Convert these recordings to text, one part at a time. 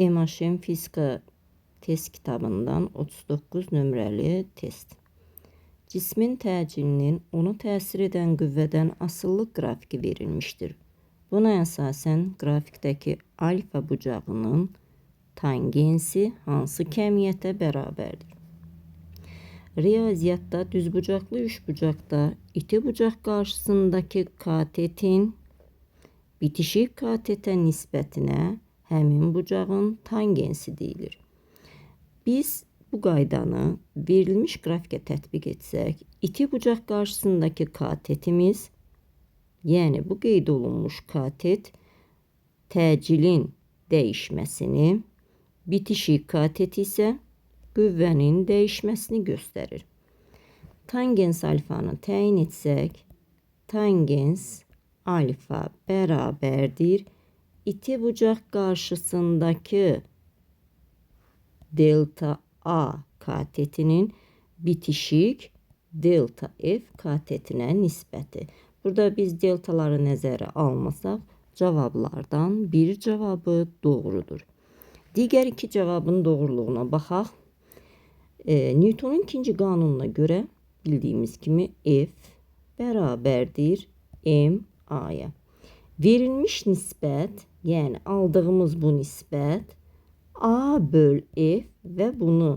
MHM Fizika test kitabından 39 nömrəli test. Cismin təcilinin onu təsir edən qüvvədən asılılıq qrafiki verilmişdir. Buna əsasən qrafikdəki alfa bucağının tangensi hansı kəmiyyətə bərabərdir? Riyaziyyatda düzbucaqlı üçbucaqda iti bucaq qarşısındakı katetin bitişik katetə nisbətinə həmin bucağın tangensi deyilir. Biz bu qaydanı verilmiş qrafikə tətbiq etsək, iti bucaq qarşısındakı katetimiz, yəni bu qeyd olunmuş katet təcilin dəyişməsini, bitişik katet isə qüvvənin dəyişməsini göstərir. Tangens alfanı təyin etsək, tangens alfa bərabərdir iti bucaq qarşısındakı delta A katetinin bitişik delta F katetinə nisbəti. Burada biz deltaları nəzərə almasaq, cavablardan bir cavabı doğrudur. Digər iki cavabın doğruluğuna baxaq. Newtonun ikinci qanununa görə bildiyimiz kimi F bərabərdir MA-ya. Verilmiş nisbət, yəni aldığımız bu nisbət A böl F və bunu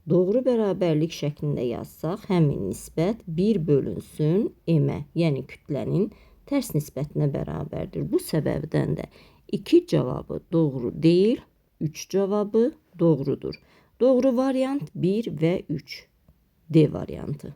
doğru bərabərlik şəklində yazsaq, həmin nisbət 1 bölünsün M-ə, yəni kütlənin tərs nisbətinə bərabərdir. Bu səbəbdən də 2 cavabı doğru deyil, 3 cavabı doğrudur. Doğru variant 1 və 3. D variantı.